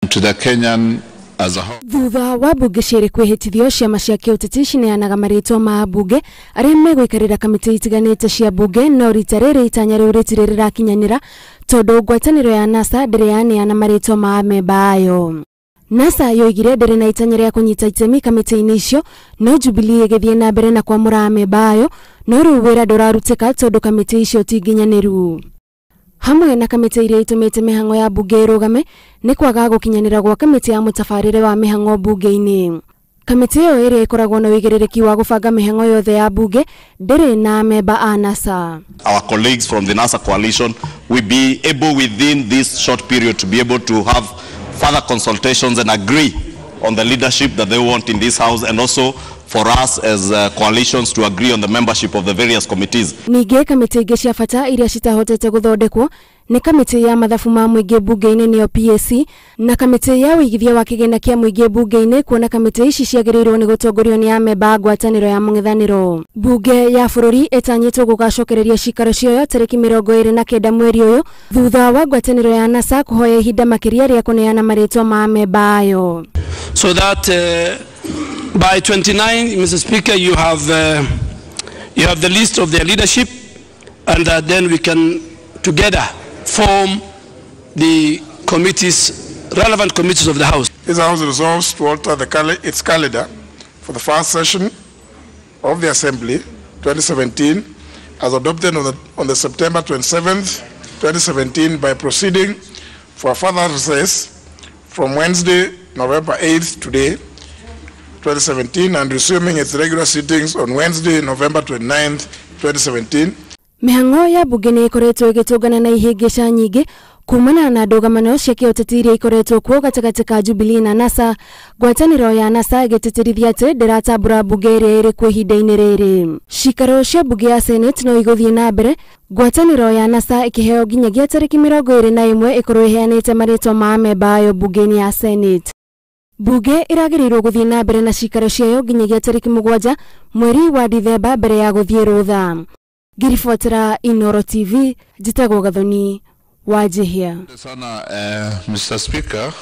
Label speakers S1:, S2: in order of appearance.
S1: To the Kenyan as a whole.
S2: Thutha wa mbunge cierĩ kwĩhĩtithio, ciama cia kĩũteti cineanaga marĩtwa ma ambunge arĩa megũikarĩra kamĩtĩ itiganĩte cia mbunge, no rita rĩrĩ itanya rĩu rĩtirĩ rĩrakinyanĩra tondũ ngwatanĩro ya NASA ndĩrĩ yaneana marĩtwa ma amemba ayo. NASA yoigire ndĩrĩ na itanya rĩa kũnyita itemi kamĩtĩ-inĩ icio, no Jubilee ĩgĩthiĩ na mbere na kwamũra amemba ayo, no rĩu wĩra ndũrarutĩka tondũ kamĩtĩ icio ti nginyanĩru. Hamwe na kamĩtĩ iria itũmĩte mĩhang'o ya mbunge ĩrũgame nĩ kwaga gũkinyanĩra gwa kamĩtĩ ya mũtabarĩre wa mĩhang'o mbunge-inĩ. Kamĩtĩ ĩyo ĩrĩa ĩkoragwo na ũigĩrĩrĩki wa gũbanga mĩhang'o yothe ya mbunge ndĩrĩ na amemba a NASA.
S3: Our colleagues from the NASA coalition will be able within this short period to be able to have further consultations and agree on the leadership that they want in this house, and also for us as coalitions to agree on the membership of the various committees.
S2: Ningĩ kamĩtĩ ingĩ cia bata iria citahotete gũthondekwo nĩ kamĩtĩ ya mathabu ma mũingĩ mbunge-inĩ, nĩyo PAC, na kamĩtĩ ya ũigithia wa kĩgĩna kĩa mũingĩ mbunge-inĩ, kuona kamĩtĩ ici ciagĩrĩirwo nĩ gũtongorio nĩ amemba a ngwatanĩro ya mũng'ethanĩro. Mbunge ya bũrũri ĩtanyĩtwo gũgacokereria cikaro ciayo tarĩki 29 mweri ũyũ, thutha wa ngwatanĩro ya NASA kũhoya ihinda makĩria rĩa kũneana marĩtwa ma amemba ayo.
S4: So that by 29, Mr. Speaker, you have the list of their leadership, and then we can together form the committees, relevant committees of the House.
S5: This House resolves to alter its calendar for the first session of the Assembly 2017 as adopted on the September 27th, 2017 by proceeding for a further recess from Wednesday, November 8th today, 2017, and resuming its regular sittings on Wednesday, November 29th, 2017.
S2: Mĩhang'o ya mbunge nĩ ĩkoretwo ĩgĩtũngana na ihĩngĩca nyingĩ kumana na ndũgamano cia kĩũteti iria ikoretwo kuo gatagatĩ ka Jubilee na NASA, ngwatanĩro ya NASA ĩgĩtĩtĩrithia atĩ ndĩratambũra mbunge ĩrĩa ĩrĩ kuo ihinda-inĩ rĩrĩ. Cikaro cia mbunge ya Senate no igũthiĩ na mbere, ngwatanĩro ya NASA ĩkĩheo nginyagia tarĩki 21 ĩkorwo ĩheanĩte marĩtwa ma amemba ayo mbunge-inĩ ya Senate. Mbunge ĩragĩrĩirwo gũthiĩ na mbere na cikaro ciayo nginyagia tarĩki 7 mweri wa Dithemba mbere ya gũthiĩ rũtha. Ngĩribotera Inoro TV, njĩtagwo Gathoni Wanjihia.
S1: Sana, Mr. Speaker.